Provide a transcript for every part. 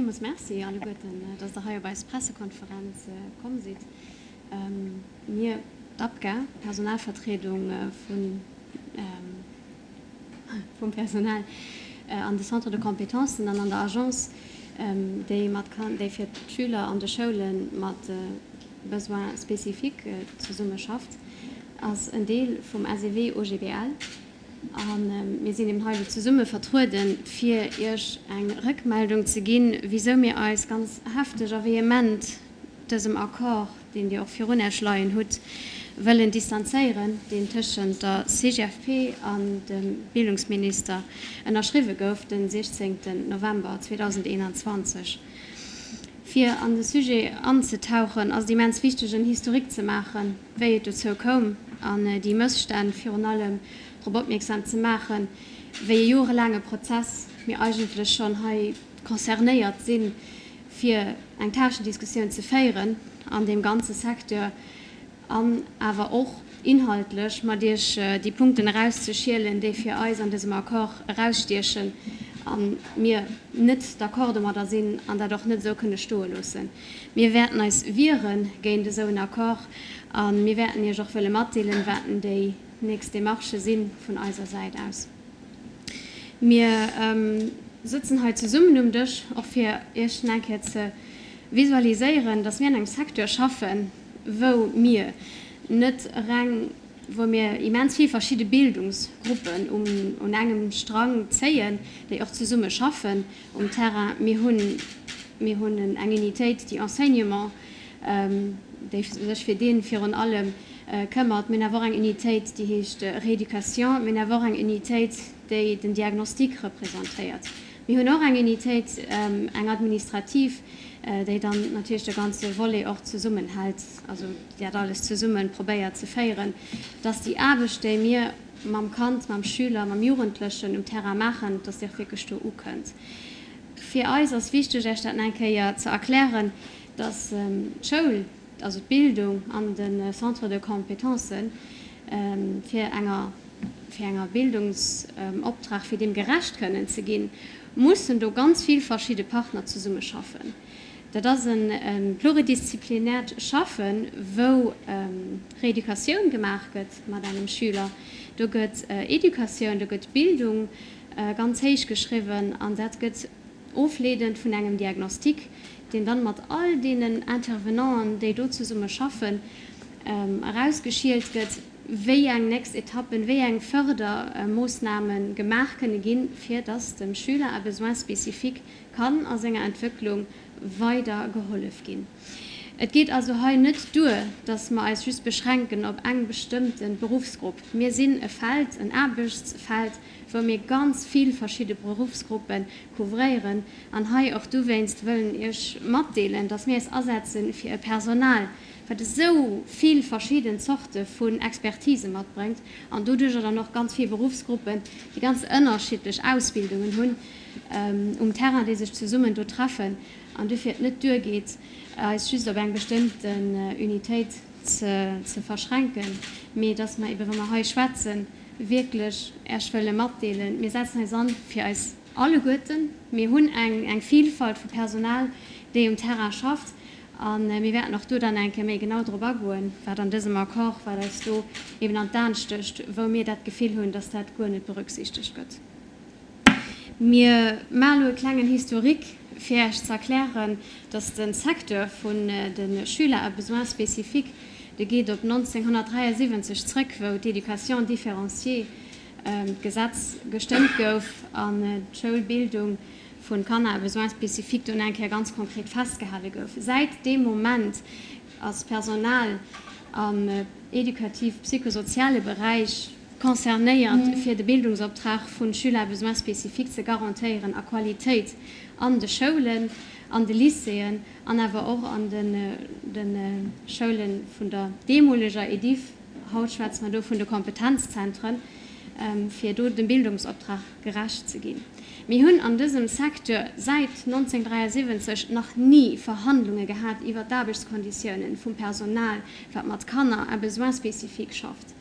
Villmools Merci alleguerten, dass Der hei op eis Pressekonferenz komm sidd. Mir, d'APGA, d'Personalvertriedung vum Personal an de Centres de compétences an an der Agence, déi mat déi fir d'Schüler an de Schoule mat Besoins spécifiques zesummeschafft, ass en Deel vum SEW OGBL. A mir sinn eben hei elo zesumme vertrueden, fir Iech eng Rëckmeldung ze ginn, wisou mir eis ganz hefteg a vehement dësem Accord, deen Dir och virun Iech leien hutt, wëllen distanzéieren, deen tëschent der CGFP an dem Bildungsminister ënnerschriwwe gouf den 16 November 2021. Fir an de Sujet anzetauchen, ass et immens wichteg, en Historique ze maachen, wéi et dozou koum an déi Mësstänn virun allem drop opmierksam ze maachen, wéi e jorelaange Prozess mir eigentlech schonn hei concernéiert sinn, fir eng Täschendiskussioun ze féieren an deem ganze Secteur an awer och inhaltlech mat Iech déi Punkten erauszeschielen, déi fir eis an dësem Accord erausstiechen a mir net d'accord domadder sinn an dat och net esou kënne stoe loossen. Mir wäerten eis wiere géint esou en Accord a mir wäerten Iech och wëlle matdeelen, wat déi nächst Démarchë si vun eiser Säit aus. Mir sëtzen hei zesummen um Dësch, och fir Iech nach eng Kéier ze visualiséieren, dass mir an engem Secteur schaffen, wou mir net reng, wou mir immens vill verschidde Bildungsgruppen un engem Strang zéien, déi och zesumme schaffen um Terrain. Mir hunn, mir hunn eng Unitéit, déi Enseignement, déi sech fir dee virun allem këmmert. Mir hunn awer och eng Unitéit, déi heescht Rééducation. Mir hunn awer och eng Unitéit, déi den Diagnostic representéiert. Mir hunn och eng Unitéit, eng administrativ, déi dann natierlech de ganze Volet och zesummenhält, also déi dat alles zesumme probéiert ze féieren, dass déi Aarbecht, déi mir mam Kand, mam Schüler, mam Jugendlechen um Terrain maachen, dass déi och wierklech do ukënnt. Fir eis ass wichteg, Iech dat nach eng Kéier ze erklären, dass d'Schoul, also d'Bildung an de Centre de compétences, fir enger fir enger Bildungsoptrag, fir deem gerecht kënnen ze ginn, mussen do ganz vill verschidde Partner zesummeschaffen. Dat ass e pluridisziplinäert Schaffen, wou Rééducatioun gemaach gëtt mat engem Schüler, do gëtt Educatioun, do gëtt Bildung ganz héich geschriwwen an dat gëtt ofleedend vun engem Diagnostic, deen dann mat all deenen Intervenanten, déi do zesumme schaffen, erausgeschielt gëtt, wéi eng nächst Etappen, wéi eng Fördermoossname gemaach kënne ginn, fir dass dem Schüler à besoins spécifiques kann a senger Entwëcklung weider gehollef ginn. Et geet also hei net duer, dass mer eis just beschränken op eng bestëmmte Beruffsgrupp. Mir sinn e Feld, en Aarbechtsfeld, wou mir ganz vill verschidde Beruffsgruppe couvréieren an hei och dowéinst wëllen Iech matdeelen, dass mir eis asetze fir e Personal, wat esou vill verschidden Zorte vun Expertise matbréngt an doduerjer dann och ganz vill Beruffsgruppen, déi ganz ënnerschiddlech Ausbildungen hunn um Terrain, déi sech zesummen do treffen an dofir et net duergeet, eis just op eng bestëmmten Unitéit ze verschränken, mee dass mer eben, wa mer hei schwätzen, wierklech Äech wëlle matdeelen, mir setzen eis an fir eis alleguerten. Mir hunn eng Vielfalt vu Personal, déi um Terrain schafft A mir wäerten och do dann eng Kéier méi genau drop agoen, wat an dësem Accord, wat eis do eben an d'Aen stécht, wou mir dat Gefill hunn, dass dat guer net berücksichtegt gëtt. Mir maachen elo e klengen Historique, fir Iech ze erklären, dass de Secteur vun de Schüler à besoins spécifiques, dee geet op 1973 zrëck, wou d'Éducation différenciée, d'Gesetz gestëmmt gouf an d'Schoulbildung vun Kanner à besoins spécifiques do nach eng Kéier ganz konkret festgehale gouf. Säit deem Moment ass d'Personal am edukativ-psychosoziale Beräich concernéiert, fir de Bildungsoptrag vun Schüler à besoins spécifiques ze garantéieren a Qualitéit an de Schoulen, an de Lycéeën an awer och an de Schoule vun der deemoleger Ediff, haut schwätze mer do vun de Kompetenzzentren, fir do dem Bildungsoptrag gerecht ze ginn. Mir hunn an dësem Secteur säit 1973 nach ni Verhandlunge gehat iwwert d'Aarbechtskonditiounen vum Personal, wat mat Kanner à besoins spécifiques schafft.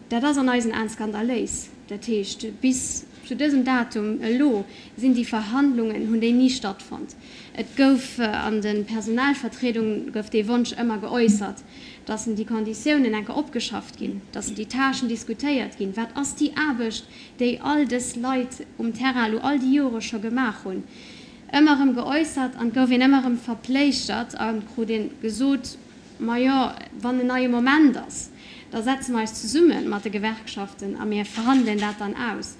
Dat ass an eisen Aen skandaléis. Dat heescht, bis. zu dësem Datum elo sinn déi Verhandlungen, hunn déi ni stattfonnt. Et gouf an de Personalvertriedungen gouf dee Wonsch ëmmer geäussert, dass déi Konditiounen enke opgeschafft ginn, dass déi Tâchen diskutéiert ginn. Wat ass déi Aarbecht, déi all dës Leit um Terrain elo all déi Jore scho gemaach hunn? Ëmmer erëm geäussert an et gouf een ëmmer erëm verpléichtert a krut ee gesot, Majo, wann en neie Moment ass, da setze mer eis zesumme mat de Gewerkschaften a mir verhandelen dat dann aus.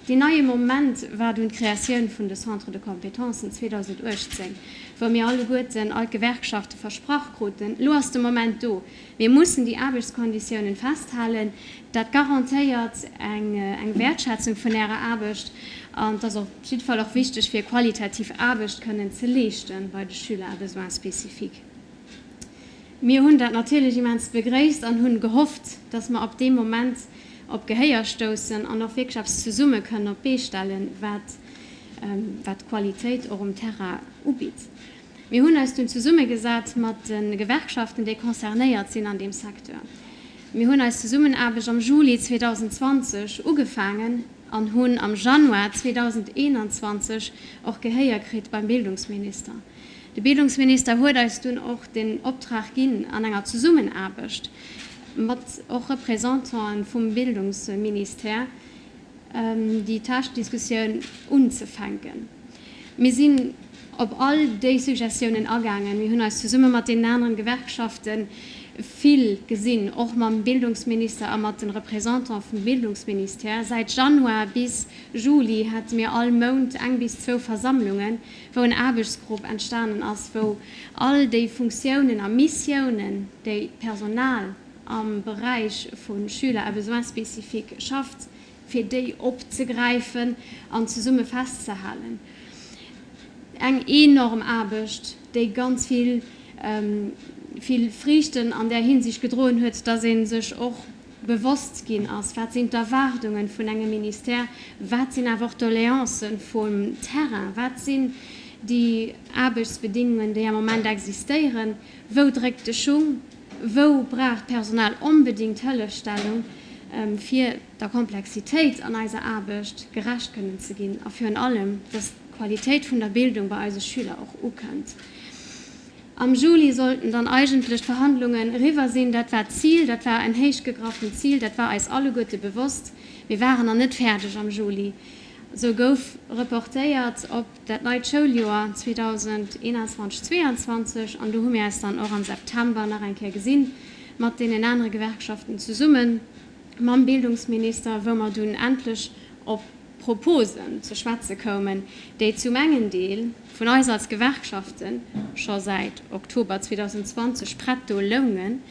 Deen neie Moment war dunn d'Kreatioun vun de Centres de compétences 2018, wou mir alleguerten, all d'Gewerkschafte versprach kruten, Elo ass de Moment do, mir mussen déi Aarbechtskonditiounen festhalen, dat garantéiert eng Wäertschätzung vun Ärer Aarbecht an et ass op jidde Fall och wichteg, fir qualitativ Aarbecht kënnen ze leeschte bei de Schüler à besoins spécifiques. Mir hunn dat natierlech immens begréisst an hunn gehofft, dass mer ab deem Moment op Gehéier stoussen an och wierklech eppes zesumme kënnen op d'Bee stellen, wat wat d'Qualitéit och um Terrain ubitt. Mir hunn eis dunn zesummegesat mat de Gewerkschaften, déi concernéiert sinn an deem Secteur. Mir hunn eis Zesummenaarbecht am Juli 2020 ugefaangen an hunn am Januar 2021 och Gehéier kritt beim Bildungsminister. De Bildungsminister huet eis dunn och den Optrag ginn, an enger Zesummenaarbecht mat och Représentante vum Bildungsministère déi Tâche-Diskussioun unzefänken. Mir sinn op all déi Suggestiounen agaangen. Mir hunn eis zesumme mat deenen aneren Gewerkschafte vill gesinn, och mam Bildungsminister a mat de Représentante vum Bildungsministère. Säit Januar bis Juli hate mir all Mount eng bis zwou Versammlungen, wou en Aarbechtsgrupp entstanen ass, wou all déi Funktiounen a Missiounen, déi d'Personal am Beräich vu Schüler à besoins spécifiques schafft, fir déi opzegräifen an zesumme festzehalen. Eng enorm Aarbecht, déi ganz vill, vill Friichten an där Hinsicht gedroen huet, dass ee sech och bewosst ginn ass, wat sinn d'Erwaardunge vun engem Ministère, wat sinn awer och d'Doléancë vum Terrain, wat sinn déi Aarbechtsbedingungen, déi am Moment existéieren, wou dréckt de Schung, wou brauch d'Personal onbedéngt Hëllefstellung, fir der Komplexitéit an eiser Aarbecht gerecht kënnen ze ginn a virun allem, dass d'Qualitéit vun der Bildung bei eise Schüler och ukënnt. Am Juli sollten dann eigentlech d'Verhandlungen eriwwer sinn. Dat war d'Zil, dat war en héichgegraffent Zil, dat war eis alleguerte bewosst. Mir waren nach net fäerdeg am Juli. Esou gouf reportéiert op dat neit Schouljoer 2021, 22 an do hu mir eis dann och am September nach eng Kéier gesinn mat deenen anere Gewerkschaften zesummen, mam Bildungsminister, wou mer dunn endlech op Proposen ze schwätze koumen, déi zum engen Deel vun eis als Gewerkschafte scho säit Oktober 2020 prett do loungen,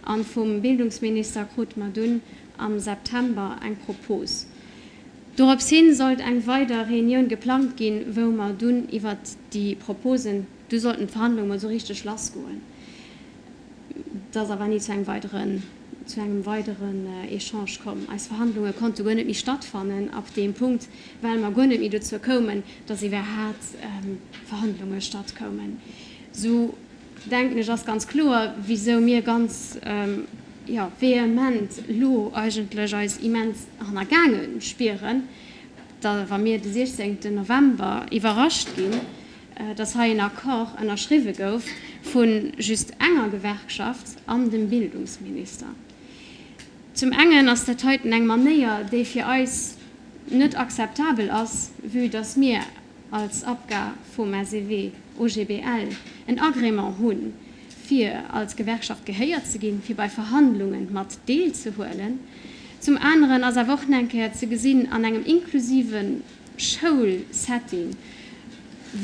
a vum Bildungsminister krute mer dunn am September eng Propos. Dorops hin sollt eng weider Reunioun geplangt ginn, wou mer dunn iwwert déi Proposen, du sollten d'Verhandlunge mol sou richteg lassgoen. Et ass awer ni zu engem weideren, zu engem weideren Echange komm. Eis Verhandlunge konnte guer net méi stattfannen ab deem Punkt, well mer guer net méi dozou koumen, dass iwwerhat Verhandlunge stattkoumen. Sou denken ech ass ganz kloer, wisou mir ganz, jo, vehement elo eigentlech eis immens hannergaange spieren, da wa mir de 16 November iwwerrascht ginn, dass hei en Accord ënnerschriwwe gouf vu just enger Gewerkschaft an dem Bildungsminister. Zum engen ass dat heiten eng Manéier, déi fir eis net akzeptabel ass, vue dass mir als APGA vum SEW OGBL en Agrément hunn, fir als Gewerkschaft gehéiert ze ginn, fir bei Verhandlunge mat deelzehuelen. Zum aneren ass awer och nach eng Kéier ze gesinn, an engem inklusive Schoulsetting,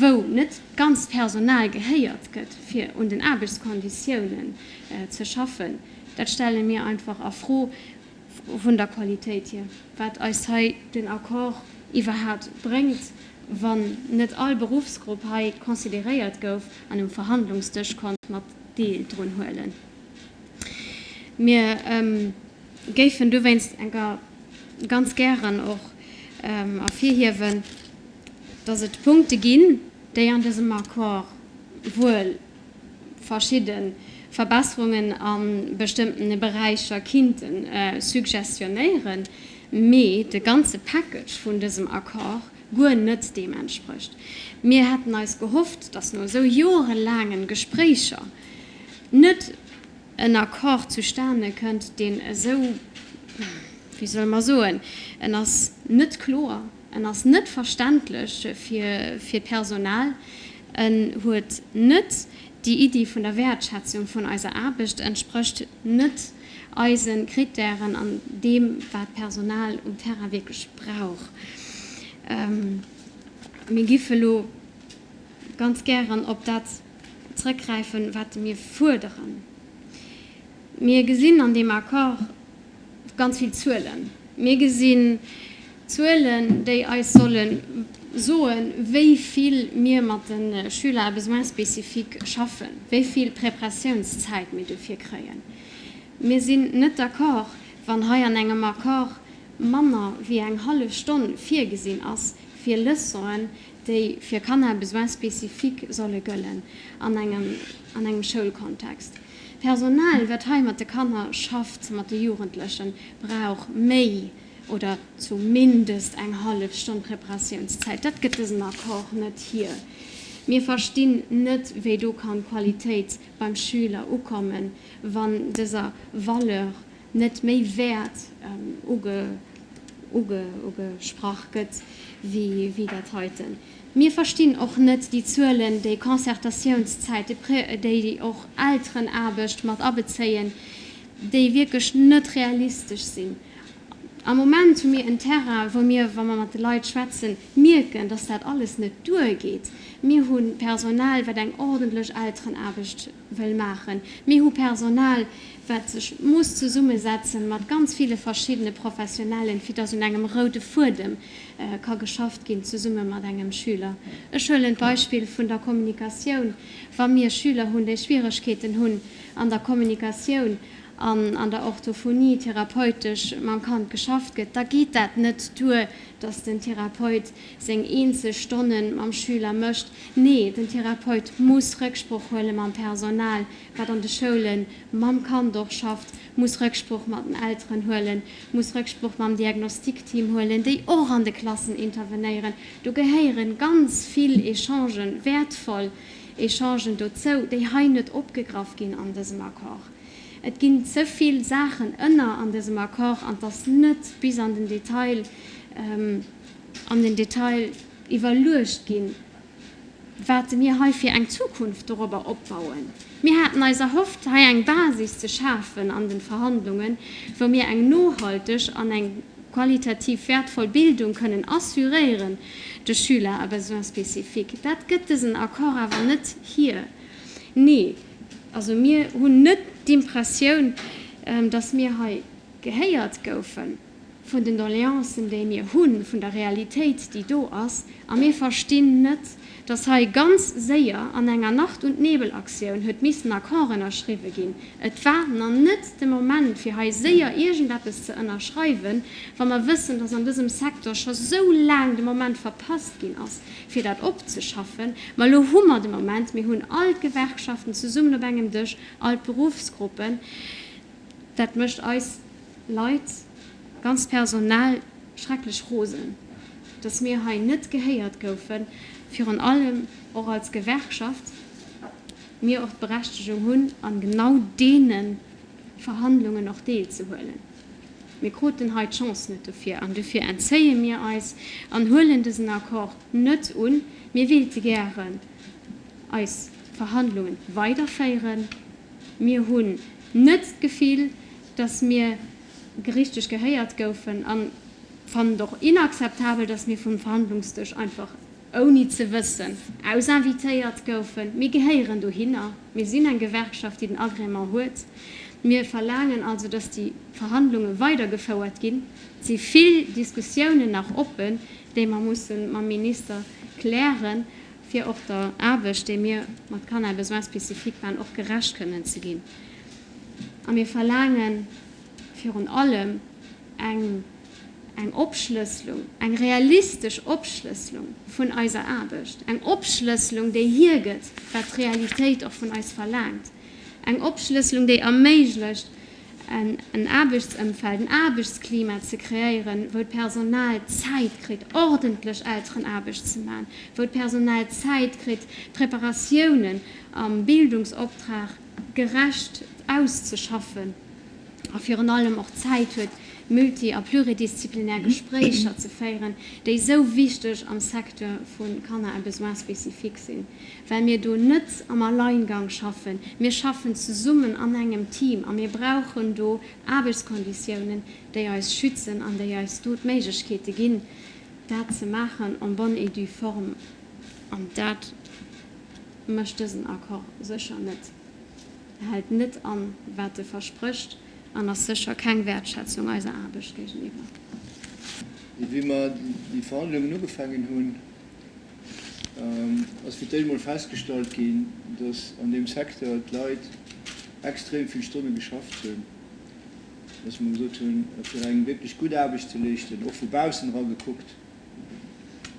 wou net d'ganzt Personal gehéiert gëtt, fir un den Aarbechtskonditiounen ze schaffen, dat stelle mir einfach a Fro vun der Qualitéit hier, wat eis hei den Accord iwwerhaapt bréngt, wann net all Beruffsgrupp hei consideréiert gouf an um Verhandlungsdësch konnt mat Deel drun huelen. Mir géifen dowéinst enker ganz gären och ervirhiewen, dass et Punkte ginn, déi an dësem Accord wuel verschidde Verbesserungen a bestëmmtene Beräicher kinnte suggestionéieren. Mee de ganze Package vun dësem Accord guer net deem entsprécht. Mir hätten eis gehofft, dass no esou jorelaangen Gespréicher net en Accord zustane kënnt, deen esou, wéi solle mer soen, en ass net kloer, en ass net verständlech fir d'Personal, en huet net déi Iddi vun der Wäertschätzung vun eiser Aarbecht, entsprécht net eise Krittären an deem, wat d'Personal um Terrain wierklech brauch. Mir giffe elo ganz gären op dat zrëckgräifen, wat mir fuerderen. Mir gesinn an deem Accord ganz vill Zuelen. Mir gesinn Zuelen, déi eis solle soen, wéi vill mir mat de Schüler à besoins spécifiques schaffen, wéi vill Preparatiounszäit mir dofir kréien. Mir sinn net d'accord, wann hei an engem Accord manner wéi eng hallef Stonn virgesinn ass fir Leçonen, déi fir Kanner à besoins spécifiques solle gëllen an engem an engem Schoulkontext. D'Personal, wat hei mat de Kanner schafft, mat de Jugendlechen, brauch méi oder zumindest eng hallef Stonn Preparatiounszäit. Dat gëtt dësen Accord net hier. Mir verstinn net, wéi do kann d'Qualitéit beim Schüler ukommen, wann dëser Valeur net méi Wäert ugesprach gëtt wéi dat heiten. Mir verstinn och net déi Zuelen, déi Concertatiounszäit, déi och Elterenaarbecht mat abezéien, déi wierklech net realistesch sinn. Am Moment hu mir en Terrain, wou mir, wa mer mat de Leit schwätzen, mierken, dass dat alles net duergeet. Mir hu Personal, wat eng ordentlech Elterenaarbecht wëll maachen. Mir hu Personal, wat sech muss zesummesetzen mat ganz ville verschiddene Professionellen, fir dass un engem roude Fuedem ka geschafft ginn, zesumme mat engem Schüler. Ech huelen d'Beispill vun der Kommunikatioun. Wa mir Schüler hunn, déi Schwieregkeeten hunn an der Kommunikatioun an an der Orthophonie therapeutesch mam Kand geschafft gëtt, da geet dat net duer, dass den Therapeut seng eenzel Stonne mam Schüler mécht. Nee, den Therapeut muss Rëcksproch huele mam Personal, wat an de Schoule mam Kand och schafft, muss Rëcksproch mat den Elteren huelen, muss Rëcksproch mam Diagnostikteam huelen, déi och an de Klassen intervenéieren. Do gehéiere ganz vill Echangen, wäertvoll Echangen dozou, déi hei net opgegraff ginn an dësem Accord. Et ginn ze vill Saachen ënner an dësem Accord an 't ass net bis an den Detail, an den Detail iwwerluecht ginn, wat mir hei fir eng Zukunft dorobber opbauen. Mir haten eis erhofft, hei eng Basis ze schafen an de Verhandlungen, wou mir eng nohalteg an eng qualitativ wäertvoll Bildung kënnen assuréieren de Schüler à besoins spécifiques. Dat gëtt dësen Accord awer net hier. Nee, also mir hunn net d'Impressioun, dass mir hei gehéiert goufen vun den Doléancen, déi mir hunn, vun der Realitéit, déi do ass. A mir verstinn net, dass hei ganz séier an enger Nacht und Nebel-Aktioun huet missen Accord ënnerschriwwe ginn. Et war na net de Moment, fir hei séier iergendeppes ze ënnerschreiwen, wa mer wëssen, dass an dësem Secteur scho sou laang de Moment verpasst ginn ass, fir dat opzeschaffen. Ma elo hu mer de Moment, mir hunn all d'Gewerkschaften zesummen op engem Dësch, all d'Beruffsgruppen. Dat mécht eis Leit, d'ganzt Personal schrecklech rosen, dass mir hei net gehéiert goufen, virun allem och als Gewerkschaft, mir och d'Berechtegung hunn, an genau deene Verhandlungen och deelzehuelen. Mir kruten hei d'Chance net dofir an dofir entzéie mir eis an huelen dësen Accord net un. Mir wéilte gären eis Verhandlungen weiderféieren. Mir hunn net d'Gefill, dass mir richteg gehéiert goufen a fannen et och inakzeptabel, dass mir vum Verhandlungsdësch einfach ouni ze wëssen ausinvitéiert goufen. Mir gehéieren dohinner. Mir sinn eng Gewerkschaft, déi den Agrément huet. Mir verlaangen also, dass déi Verhandlunge weidergefouert ginn. Et si vill Diskussiounen nach oppen, déi mer musse mam Minister klären, fir och der Aarbecht, déi mir mat Kanner à besoins spécifiques maachen, och gerecht kënnen ze ginn. A mir verlaange virun allem eng eng Opschlësselung, eng realistesch Opschlësselung vun eiser Aarbecht, eng Opschlësselung, déi hiergëtt, wat d'Realitéit och vun eis verlaangt, eng Opschlësselung, déi erméiglecht. en Aarbechtsëmfeld, en Aarbechtsklima ze kreéieren, wou d'Personal Zäit kritt, ordentlech Elterenaarbecht ze maachen, wou d'Personal Zäit kritt, d'Preparatiounen am Bildungsoptrag gerecht auszeschaffen a virun allem och Zäit huet, multi a pluridisziplinär Gespréicher ze féieren, déi esou wichteg am Secteur vu Kanner à besoins spécifiques sinn, well mir do net am Alleingang schaffen. Mir schaffen zesummen an engem Team a mir brauchen do Aarbechtskonditiounen, déi eis schützen an déi eis do d'Méiglechkeete ginn, dat ze maachen en bonne et due forme. An dat mécht dësen Accord sécher net. E hält net an, wat e versprécht an ass sécher keng Wäertschätzung eiser Aarbecht géigeniwwer. Wéi mer déi Verhandlungen ugefaangen hunn, ass fir d'éischt emol festgestallt ginn, dass an deem Secteur d'Leit extrem vill Stonne geschafft hunn, dass mer gesot hunn, fir eng wierklech gutt Aarbecht ze leeschten, och vu baussen era gekuckt,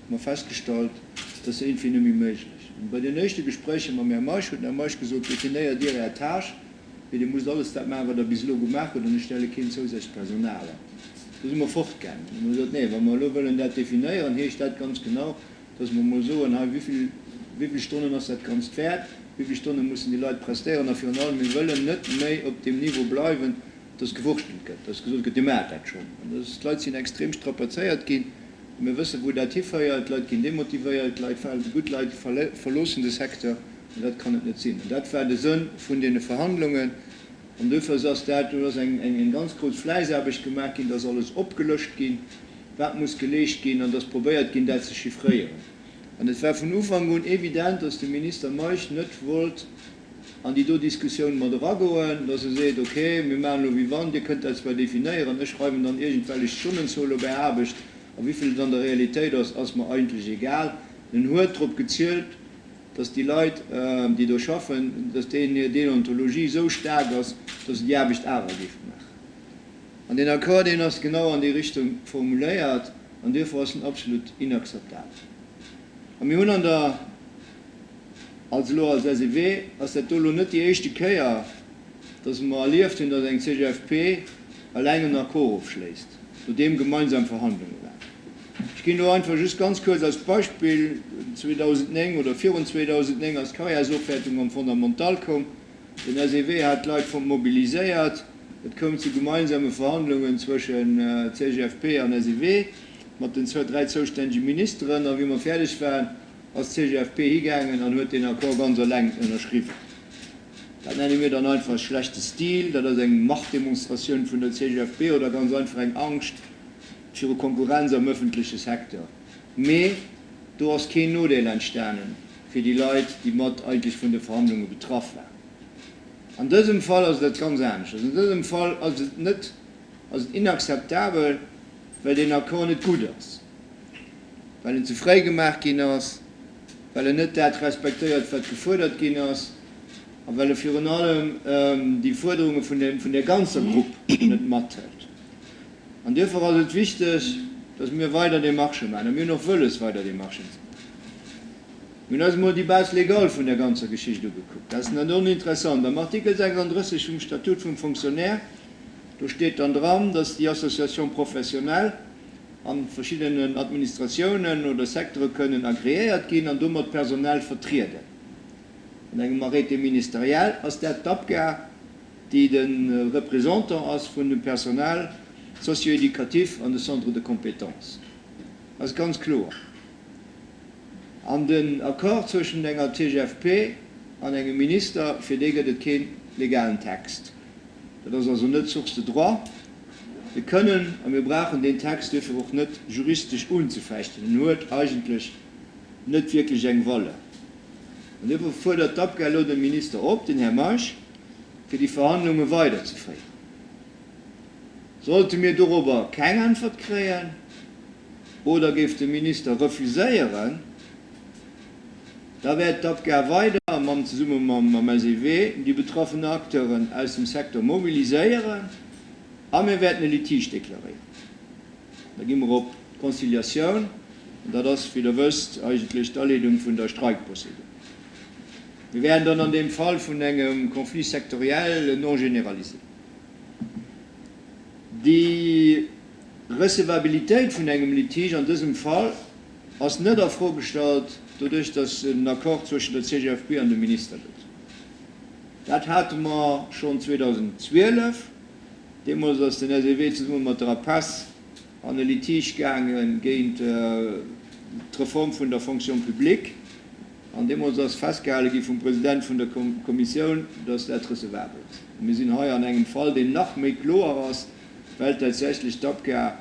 hu mer festgestallt, dat ass iergendwéi net méi méiglech. An bei den éischte Gespréicher mam Här Meisch huet den Här Meisch gesot, Definéiert Dir Är Tâche, mee Dir musst alles dat maachen, wat Der bis elo gemaach hutt, an ech stelle keen zousätzlecht Personal an. Do si mer fortgaangen. Hu mer gesot, Nee, wa mer elo wëllen dat definéieren, heescht dat ganz genau, dass mer emol soen, hei, wéi vill Stonnen ass dat Ganzt wäert, wéi vill Stonne mussen déi Leit prestéieren, a virun allem, mir wëllen net méi op deem Niveau bleiwen, dass gewurschtelt gëtt, dass gesot gëtt, Dir maacht dat schonn. An dass d'Leit sinn extrem strapazéiert ginn. A mir wëssen, wou dat hiféiert. D'Leit ginn demotivéiert, d'Leit falen, déi gutt Leit verloossen de Secteur. An dat kann et net sinn. An dat war de Sënn vun deene Verhandlungen. An duerfir ass dat, do ass eng ganz grouss Fläissaarbecht gemaach ginn, da ass alles opgelëscht ginn, wat muss geleescht ginn, an et ass probéiert ginn, dat ze chiffréieren. An et war vun Ufank un evident, dass de Minister Meisch net wollt an déi do Diskussioun mat eragoen, dass e seet, okay, mir maachen elo wéi wann, Dir kënnt dat zwar definéieren, ech schreiwen dann iergendwellech Stonnenzuel op Är Aarbecht, a wéivill et an der Realitéit ass, ass mer eigentlech egal. En huet drop gezielt, dass déi Leit, déi do schaffen, dass deenen hir Deontologie esou staark ass, dass se déi Aarbecht awer géife maachen. An deen Accord, deen ass genau an déi Richtung formuléiert, an duerfir ass en absolut inakzeptabel. A mir hunn an der. Also elo als SEW ass dat do elo net déi éischte Kéier, dass mer erlieft hunn, dass eng CGFP eleng en Accord ofschléisst, nodeem gemeinsam Verhandlunge waren. Ech ginn do einfach just ganz kuerz als Beispill, 2009 oder virun 2009 ass d'Carrièresofwäertung am Fondamental koum. Den SEW hat d'Leit mobiliséiert. Et koum zu gemeinsame Verhandlungen zwëschen CGFP an SEW mat den 3 zoustännege Ministeren. A wéi mer fäerdeg waren, ass d'CGFP higaangen an huet deen Accord ganz eleng ënnerschriwwen. Dat nenne mir dann einfach schlechte Stil, dat ass eng Machtdemonstratioun vun der CGFP oder ganz einfach eng Angscht viru Konkurrenz am ëffentleche Secteur. Mee do ass keen Nodeel entstane fir déi Leit, déi mat eigentlech vun de Verhandlunge betraff waren. An dësem Fall ass et ganz aneschters. An dësem Fall ass et net, ass et inakzeptabel, well deen Accord net gutt ass. well en ze fréi gemaach ginn ass, well en net dat respektéiert, wat gefuerdert ginn ass, a well e virun allem déi Fuerderunge vun där ganzer Grupp net mathëlt. An duerfir ass et wichteg, dass mir weider Démarchë maachen, a mir hunn och wëlles, weider Démarchen ze maachen. Mir hunn eis emol déi Base légale vun där ganzer Geschicht ugekuckt. Dat ass net oninteressant. Am Artikel 36 vum Statut vum Fonctionnaire, do steet dann dran, dass déi Association professionnelle, a verschiddenen Administratiounen oder Secteure kënnen agreéiert ginn an domat personell vertrieden. An engem Arrêté ministériel ass dat d'APGA, déi de Représentant ass vun dem Personnel socio-éducatif an de Centres de compétences. Dat ass ganz kloer. An den Accord zwëschent enger CGFP an engem Minister, fir dee gëtt et kee legalen Text. Dat ass also net source de droit. Mir kënnen a mir brauchen deen Text duerfir och net juristesch unzefechten. En huet eigentlech net wierklech eng Valeur. An duerfir fuerdert d'APGA elo de Minister op, den Här Meisch, fir déi Verhandlunge weiderzeféieren. Sollte mir dorobber keng Äntwert kréien oder géif de Minister refuséieren, Da wäert d'APGA weider mam zesumme mam SEW déi betraffen Acteuren aus dem Secteur mobiliséieren a mir wäerten e Litige deklaréieren. Da gi mer op d'Conciliatioun an dat ass, wéi Der wësst, eigentlech d'Aleedung vun der Streikprozedur. Mir wären dann an deem Fall vun engem Conflit sectoriel non généralisé. Déi Recevabilitéit vun engem Litige an dësem Fall ass net a Fro gestallt doduerch, datt et en Accord zwëschen der CGFP an dem Minister gëtt. Dat hate mer schonn 2012. Deemools ass den SEW zesumme mat der APESS an e Litige gaange géint d'Reform vun der Fonction publique. An deemools ass festgehale gi vum President vun der Kommissioun, datt dat recevabel ass. A mir sinn hei an engem Fall, deen nach méi kloer ass, well tatsächlech d'APCA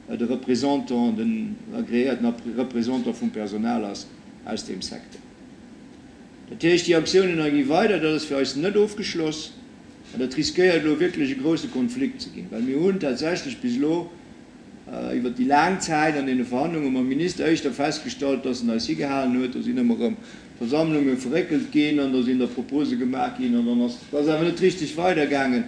de Représentant, den agreéierten Représentant vum Personal ass aus deem Secteur. Dat heescht, déi Aktiounen hei gi weider, dat ass fir eis net ofgeschloss. An dat riskéiert elo wierklech e grouse Konflikt ze ginn, well mir hunn tatsächlech bis elo iwwert déi laang Zäit an deene Verhandlunge mam Minister éischter festgestallt, dass en eis higehalen huet. Do sinn ëmmer erëm Versammlunge verréckelt ginn an do sinn da Propose gemaach ginn an dann ass et awer net richteg weidergaangen.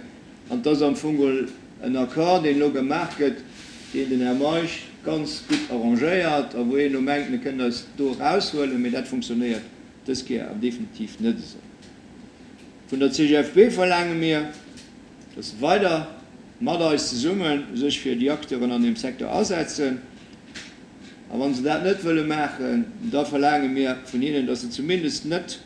An et ass am Fong geholl en Accord, deen elo gemaach gëtt, deen den Här Meisch ganz gutt arrangéiert a wou een elo mengt, mir kënnen eis do eraushuelen, mee dat funktionéiert dës Kéier awer definitiv net esou. Vun der CGFP verlaange mir, dass se weider mat eis zesumme sech fir déi Acteuren an deem Secteur asetzen. A wa se dat net wëlle maachen, da verlaange mir vun hinnen, dass se zumindest net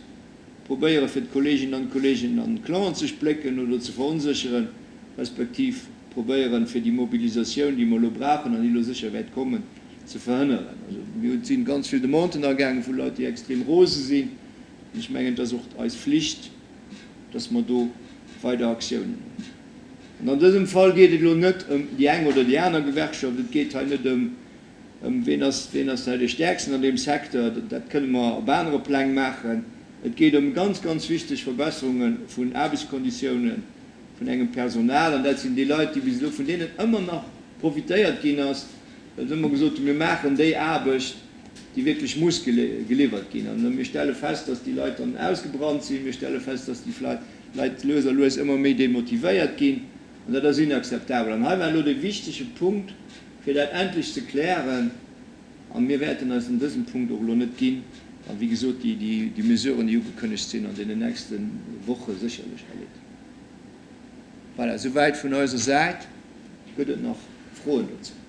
probéiere fir d'Kolleeginnen an d'Kolleegen an d'Klauen ze splécken oder ze veronsécheren, respektiv probéieren, fir déi Mobilisatioun, déi mer elo brauchen an déi elo sécher wäert kommen, ze verhënneren. Also mir si ganz vill Demanden agaange vu Leit, déi extrem rose sinn. An ech mengen, et ass och eis Flicht, dass mer do weider Aktiounen hunn. An an dësem Fall geet et elo net ëm déi eng oder déi aner Gewerkschaft, et geet hei net ëm, ëm ween ass, ween ass hei dee Stäerksten an deem Secteur, dat kënne mer op anere Pläng maachen. Et geet ëm ganz, ganz wichteg Verbesserunge vun Aarbechtskonditiounen vun engem Personal, an dat sinn déi Leit, déi bis elo, vun deenen ëmmer nach profitéiert ginn ass, well se ëmmer gesot hunn, mir maachen déi Aarbecht, déi wierklech muss geliwwert ginn. An mir stelle fest, dass déi Leit dann ausgebrannt sinn. Mir stelle fest, dass déi Leit lues a lues ëmmer méi demotivéiert ginn. An dat ass inakzeptabel. An hei war elo dee wichtege Punkt, fir dat endlech ze klären. A mir wäerten eis an dësem Punkt och elo net ginn. A wéi gesot, déi Mesuren, déi ugekënnegt sinn, an deenen nächste Woche sécherlech erleeden. Voilà, souwäit vun eiser Säit. Gëtt et nach Froen dozou?